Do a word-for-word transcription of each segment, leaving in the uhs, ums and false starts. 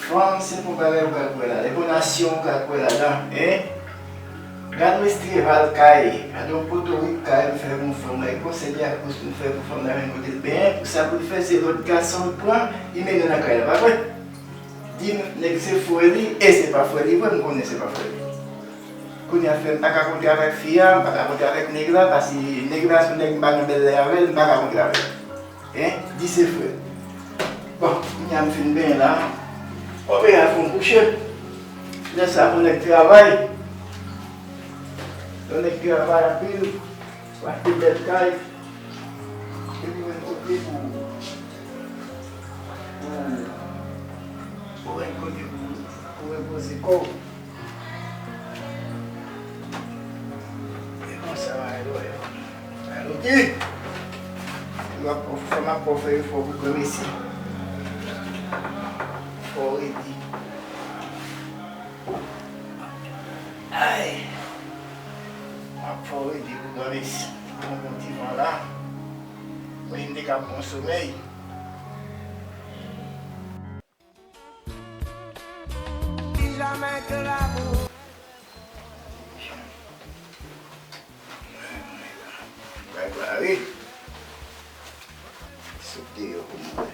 Fanm, se pou bagay ou pral kwè la. Lè pou nasyon ou pral kwè ladan, en? Gad Westy Eval kay, gad yon potorik kay m fè pou fanm la, e konsèy li ak kous m fè pou fanm la, menm kote l benyen, pou sa pou l fè, se lòt gason l pran, li mennen nan kay la, pa vre? Di m, nèg se frè li, e se pa frè li vre, m konnen se pa frè li. Kounye a fè m pa ka kontre avèk fi a, m pa ka kontre avèk nèg la, paske nèg la se yon nèg m pa gen bèl lè avè l, m pa ka kontre avè l. En, di se frè. Bon, kounye a m fin benyen la, m oblije al fè yon kouche. Lè sa pou nèg travay. Lè nèg travay anpil, w achte bèl kay, epi w jwenn kote pou, pou, pou jwenn kote pou, pou repoze kò w. E konsa, Maelo, yo. Maelo, ki? Yo ap, fò m ap fè efò pou granmesi. Fò redi. Ay! M ap fò redi pou granmesi. Pran yon ti van la. Mwen, m te ka pran somèy. Bay pare. Sot deyò pou mwen.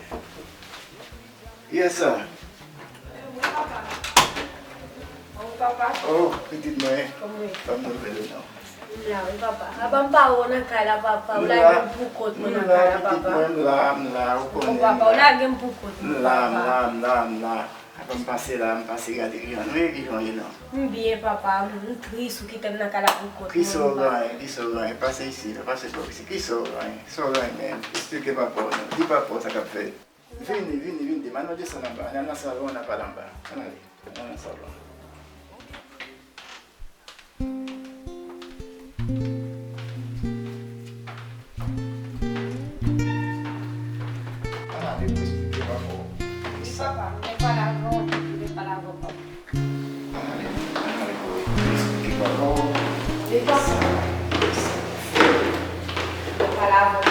Yes, sir. Wi, papa. Oh, papa. Oh, pitit mwen. Kòman w ye? Ban m nouvèl ou non. M la wi, papa. Apa m pa wè w nan kay la, papa? Ou lage m pou kont mwen nan kay la, papa. M la, pitit mwen, m la, m la, ou konnen. Bon, papa, ou lage m pou kont mwen, papa. M la, m la, m la, m la. Apa m pase la, m pase gade Rian. Wi, Rian, ye non. M byen, papa. M tris ou kite m nan kay la pou kont mwen, papa. Kisa w genyen? Kisa w genyen? Pase isit, pase bò isit. Kisa w genyen? Kisa w genyen, menm? Esplike papa w non. Di papa w sa k ap fèt. Vini, vini, vini. Demen nou desann anba. Ann al nan salon, ann al pale anba. Ann ale. Ann al nan salon. Ann ale pou esplike papa w. Wi, papa, m te pale avè w, m te pale avè w, papa. Ann ale, ann ale pou esplike papa w. Wi, papa. Sa, sa. M te pale avè w.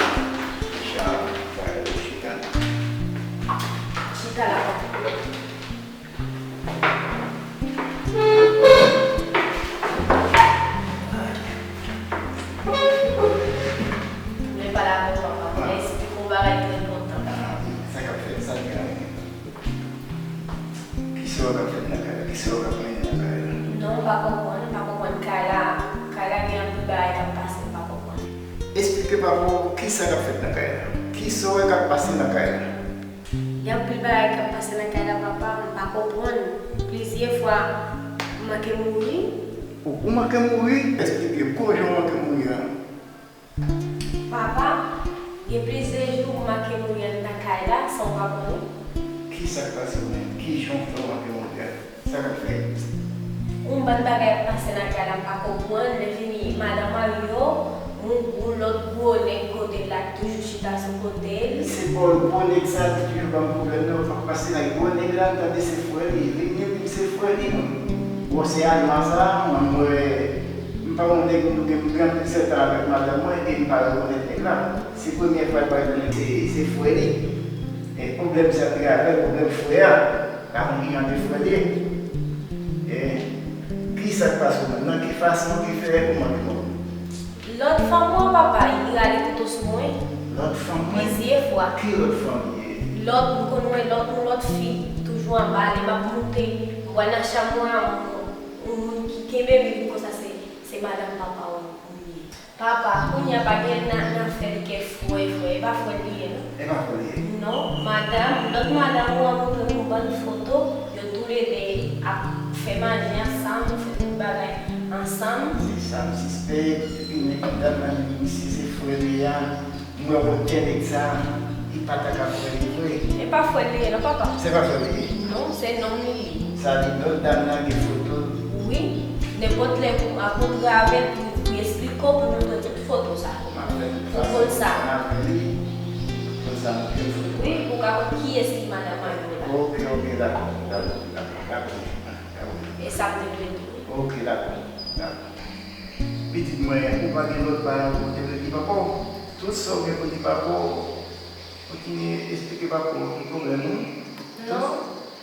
Chita, chita la. Chita la, papa. Mwen pale avè w, papa. Mwen esplike w bagay trè enpòtan. Ah, sa k ap fèt, sa k gen la menm? Kisa w ap fèt nan kay la? Kisa w ap mennen nan kay la? Non, m pa konprann, m pa konprann kay la. Kay la gen anpil bagay k ap pase, m pa konprann. Esplike papa w kisa k ap fèt nan kay la. Kisa w wè k ap pase nan kay la? Gen anpil bagay k ap pase nan kay la, papa, m pa konprann. Plizyè fwa, m manke mouri. Ou, ou manke mouri? Esplike m, kòman jan w manke mouri a? Papa, gen plizyè jou m manke mouri anndan kay la, san w pa konnen. Kisa k pase w menm? Kijan w fè w manke mouri a? Sa k ap fèt? Yon bann bagay ap pase nan kay la, m pa konprann. Lè fini, madan Mario, yon, yon lòt gwo nèg kote l la, ki toujou chita sou kote l. Se pa gwo nèg sa ki toujou ban m pwoblèm nan, ou pa pase nan gwo nèg la, m tande se frè li, li vin di m se frè li, non. Bon, se Alma sa, mwen, m wè, m pa yon nèg, m gen, m gen anpil sèt an avèk madanm mwen, e m pa rekonèt nèg la. Se premyè fwa l pa rekonèt se, se frè li. E pwoblèm sa te avè l, pwoblèm frè a. Ka konn ki jan de frè li ye. E kisa k pase w menm? Nan ki fason ki fè ou manke mouri? Lòt fanm mwen, papa, li rale kouto sou mwen. Lòt fanm mwen? Plizyè fwa. Ki lòt fanm li ye? Lòt, m konn wè lòt, yon lòt fi, toujou anba, lè m ap moute, m pral nan chanm mwen, yon moun ki kenbe m, li di m konsa se, se madanm papa w li ye. Papa, kounye a pa gen nan, nan fè l kè frè, frè. E pa frè l li ye, non? E pa frè l li ye? Non, madanm, lòt madanm ou an montre m yon bann foto, yo toulede ap fè manje ansanm, fè tout bagay ansanm. Se sa m sispèk, epi nèg ki t ap mande misye se frè l li a, m wè wotè nèg sa, li pa ta ka frè l li vre. E pa frè l li ye, non, papa? Se pa frè l li ye? Non, se nonm li ye. Sa di lòt dam nan gen foto l? Wi, nenpòt lè pou m rankontre avè l, pou, pou esplike w, pou montre tout foto sa. M ap fè tout fason pou konn sa. M ap fè li, konn sa, m ap fè foto. Wi, pou w ka konn kiyès ki madanm Mario la. Ok, ok, dakò, dakò, dakò, dakò, dakò. E sa m te vle di w. Ok, dakò, dakò. Pitit mwen, ou pa gen lòt bagay pou w te vle di papa w? Tout sa w gen pou di papa w, kontinye esplike papa w ki pwoblèm ou. Non.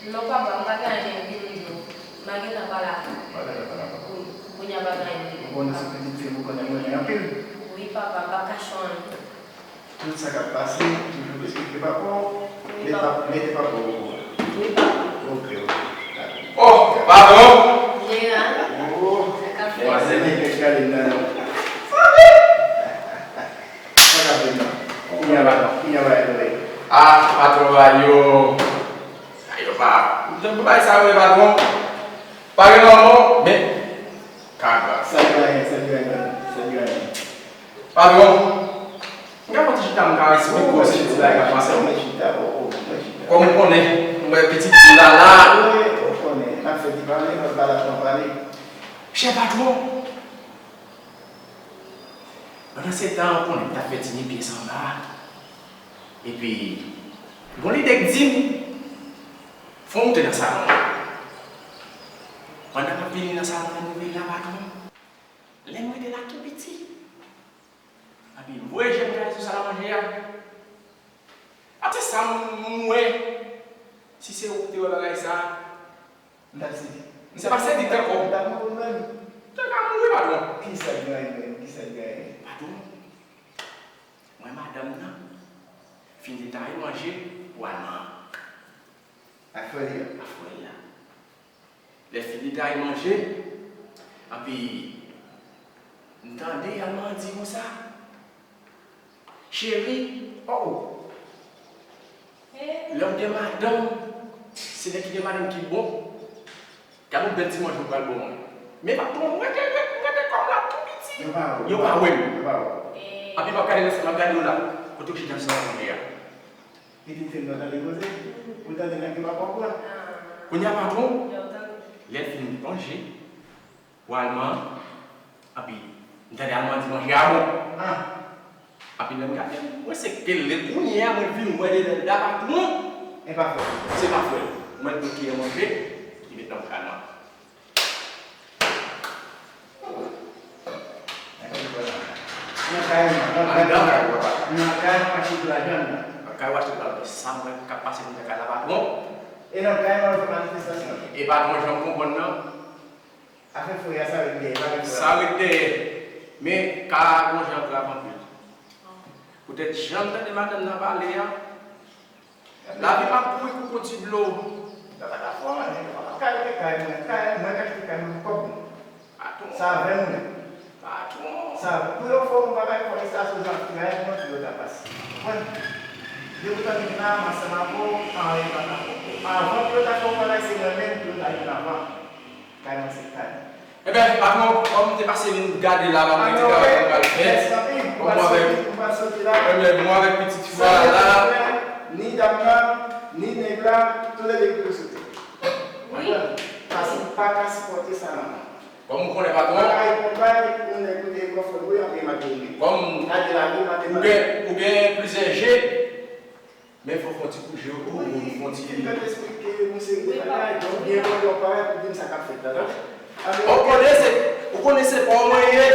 Non, papa, m pa gen anyen pou m di w. M pa gen tan pale avè w. Pa gen tan pale avè w. Wi, kounye a pa gen anyen pou m di w. Ou konnen se pitit fi m, ou konnen m renmen anpil. Wi, papa, m pa kache w anyen. Tout sa k ap pase, toujou eksplike papa w. Wi, papa. Mete papa w okouran. Wi, papa. Ok, ok. Dakò. Oh, patwon! Jeran. Oh, sa k ap fèt? Demwazèl, nèg kèk gade m nan, non. Sa k ap fèt, non? Kounya, patwon, kounya bagay yo ye? Ah, patwon, bagay yo. Bagay yo pa. M te pou bagay sa yo, patwon. Pa gen lanmò, men. Kaka. Sa gen anyen, sa gen anyen, sa gen anyen. Patwon, m ka fè yon ti chita, m ka eksplike w sèten bagay k ap pase. Mwen chita, o, o, mwen chita. Kòm ou konnen, m wè pitit fi la la. Wi, ou konnen, n ap fè ti pale, n ap pale, n ap pale. Chè patwon, pandan se tan, ou konnen, m t ap fè ti netwayaj anba a. Epi, gon lide k di m, fò w moute nan salon an. Pandan m ap vini nan salon an, m rive la, patwon. Lè m rete la tou piti. Epi, m voye je m gade sou sal a manje a. Ap se sa m, m wè. Si se ou ki te wè bagay sa a. M t ap sezi. M se pa sezi, m t ap, m t ap mouri menm. M te ka mouri, patwon. Kisa k genyen menm? Kisa k genyen? Patwon, mwen madanm nan fin detaye manje pou alman an. Ak frè li a? Ak frè li a. Lè fin detaye manje, epi m tande alman an di konsa, cheri, oh, oh. Lè w gen madanm, se nèg ki gen madanm ki bon. Gade yon bèl ti manje ou pral ban mwen. Men patwon, m rete, m rete kòm la tou piti. Yo pa wè m. Yo pa wè m. Yo pa wè m. Epi m ap gade nan sal, m ap gade yo la. Kote yo chita sou manje a. Pitit fi m nan tande koze. Ou tande nèg yo pa konprann. Kounye a patwon, lè l fin manje, Pou alman an, epi m tande alman an di manje a bon. Ah. Epi lè m gade, mwen se kele kounye a mwen vin wè dedan dapatman. E pa frè l. Se pa frè l. Mwen l pran kiyè manje, li met nan bouch alman an. Nan kay, nan kay, nan kay, nan kay, w achte tout lajan nan. Nan kay w achte tout lajan. Sa m wè k ap pase nan kay la patwon. E nan kay nan w fè manifestasyon. E patwon jan m konprann nan. Afè frè a sa ret dèyè, pa gen frè a. Sa ret dèyè. Men ka a gon jan grav anpil. Poutèt jan m tande madanm nan pale a, lavi m ap kouri kou konti dlo. Sa pa ka fè w anyen, ou pa ka rete kay mwen. Kay mwen, mwen k achte kay mwen pou kòb mwen. Patwon. Sa avè mwen. Patwon. Sa, pou yo fè yon bagay, fò estasyon jan ap tire pou yo ta pase. Konprann? Depi w tande m la, m ansanm avè w, anyen pa ka fè w. Avan pou yo ta fè yon bagay, se mwen menm pou yo ta jwenn avan. Kay mwen se kay. Enben, patwon, kòm m te pase m gade la, m te ka wè m pral fè. Mèsi anpil. Ou pral soti, ou pral soti la. Enben, mwen avèk pitit fi a la. Ni dam nan, ni nèg la, toulède pou yo soti. Wi. Paske m pa ka sipòte sa nan mwen. Kòm ou konnen, patwon. Pa ka reponn bay yon nèg ou te kòfre wi antre materi. Kòm ou gen, ou gen plizyè je. Men fò w fè yon ti kou je w, ou fè yon ti. Wi, m fèk eksplike yon seri de bagay, donk byen pran yon parèt pou di m sa k ap fèt la, tande? Ou konnen se, ou konnen se pa w mwen ye,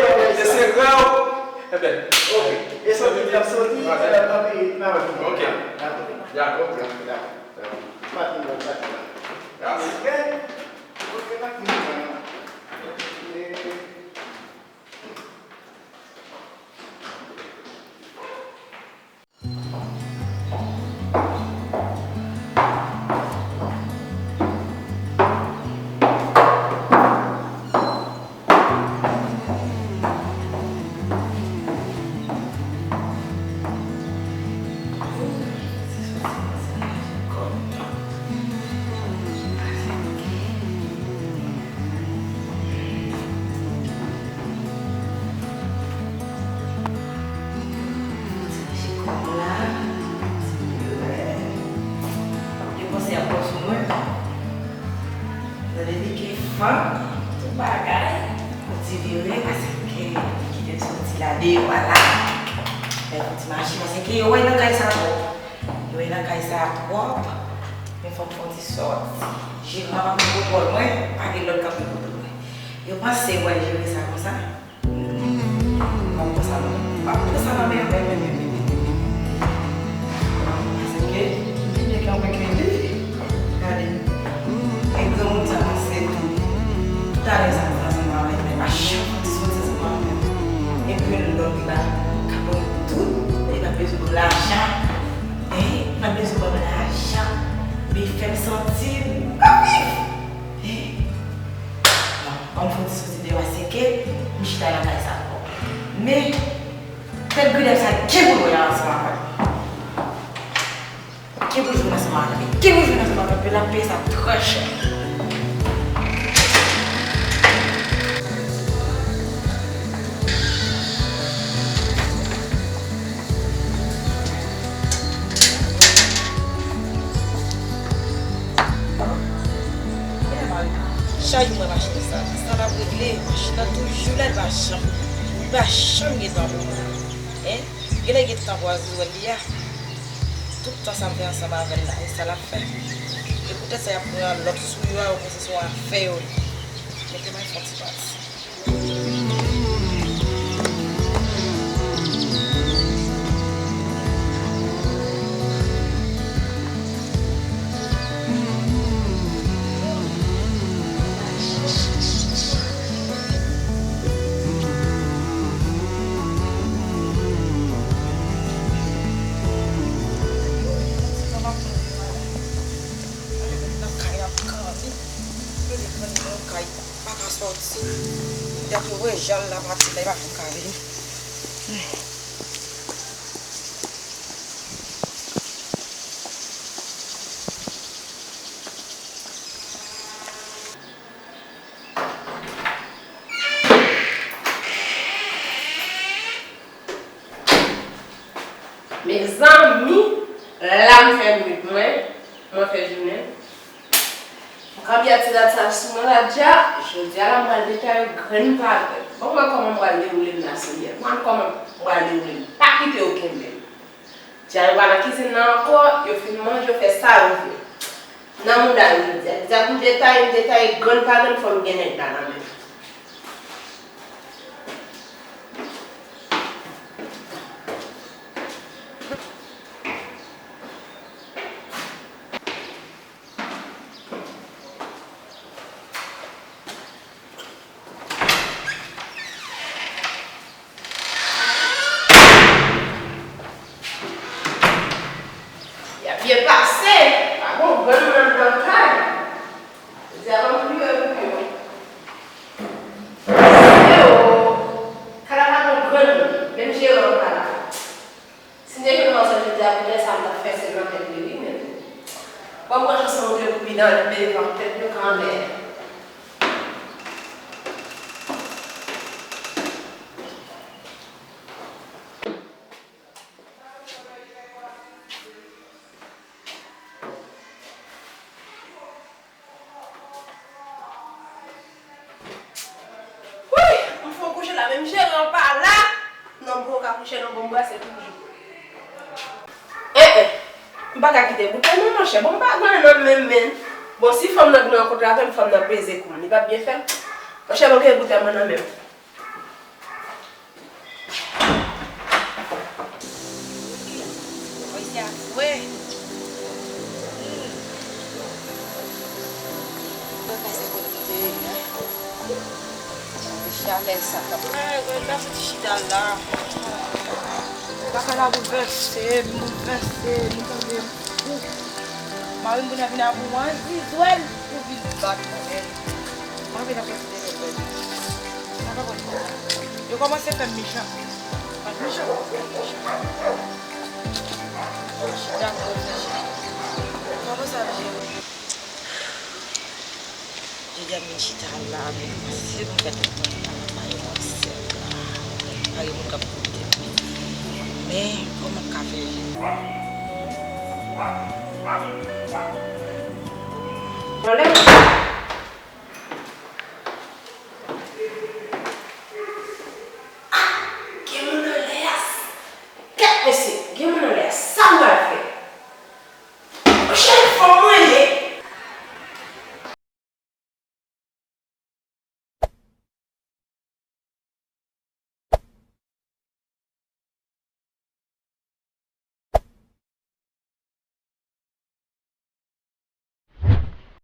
se sere w. Enben. Ok. E soti, m ap soti, anpil, n a wè. Ok. Dakò. Dakò. Dakò. Dakò. Pati, pati. Ok. Ok, pati. Yo panse y ap pran sou mwen. Tande li ke fanm, tout bagay, pou ti vire, paske li kite l soti la deyò a la. Fè yon ti mache, paske yo wè nan kay sa twòp. Yo wè nan kay sa twòp. Men fò m fè yon ti sòti. Jeran pa konn kontwòl mwen, pa gen lòt k ap gen kontwòl mwen. Yo panse yo pral jere sa konsa. Mwen konsa non. Pa pran sa nan men yo, men, men, men, men, men. Paske, m pi byen kanpe ke li. Gade. Talè sa m fè ansanm avè l, li pa janm soti ansanm avè m. Epi lòt la, k ap ban m tout, li pa bezwen ban m lajan. Hein? Li pa bezwen ban m lajan. Men li fè m santi m pa viv. Hein? Bon, ban m fè yon ti soti deyò a, se ke m chita lakay sa ankò. Men, tèt grenn sa, ki pou l wè ansanm avè m? Ki pou jwenn ansanm avè l? Ki pou jwenn ansanm avè l? L ap peye sa trè chè. Chak jou mwen machin sa, sa l ap regle, machin nan toujou la, li pa janm, li pa janm gen tan pou mwen. Hein? Genlè gen tan pou Azriwèl li a. Tout tan sa m fè ansanm avè l la, e sa l ap fè. E poutèt sa y ap pran lòt sou yo a, yo panse se yon afè yo ye. Mete m al fè yon ti pati. Nan kay la, m kanpe. Yo defann nan kay, pa ka sòti. Dèke wè Jal la pati la, li pa janm ka vini. Mezanmi, la m fè nwit mwen, mwen fè jounen. M kanpe ak ti rad sa sou mwen la dja, jodi a la m pral detaye grenn pa grenn. Ban m wè kòman m pral dewoule m la, Senyè. Ban m kòman m pral dewoule m. Pa kite yo kenbe m. Dja yo pa nan kizin nan ankò, yo fin manje, yo fè sa yo vle. Nan mouda yo jodi a. Jodi a pou m detaye, m detaye grenn pa grenn, fò m gen nèg la nan men m. Y ap byen pase. Pa gon granmoun anndan kay. Jodi a ban m priye pou yo. Yo, kay la pa gon granmoun, menm jeran an pa la. Si m te jwenn manzè jodi a, poutèt sa m t ap fè sèl nan tèt li wi, men bon, m pran chans mwen montre pou bidan devan tèt yo kanmenm. Wi, m fon kouche la, menm jeran an pa la. Non, m poko ka kouche non, bon, m brase toujou. Eh, eh, m pa ka kite boutèy non, monchè. Bon, m pa gen anyen nan men m, men. Bon, si fanm nan vin rankontre avè m, fanm nan peze kou m. Li p ap byen fè m. Monchè, bon, gen boutèy mwen nan men m. Woy, se a fre. Hmm. Mwen pa se kote m te ye a. Chalè sa k ap. Ay, mwen pa fouti chita la. Bagay la boulvèse m, boulvèse m, tande m. Mari m kounye a vin avè w an zizwèl pou vin bat mwen. Mwen vin ap retire tèt mwen. Sa pa konn fè sa. Yo kòmanse fè m mechan. Mechan. Mechan. Yo chita pou reflechi. Kòman sa ap jere? Jodi a m vin chita la, men se pou m fè tout tan la, pa gen moun sèl la, pa gen moun k ap koute m. Men, kòman m ka fè jere? Bon, lè m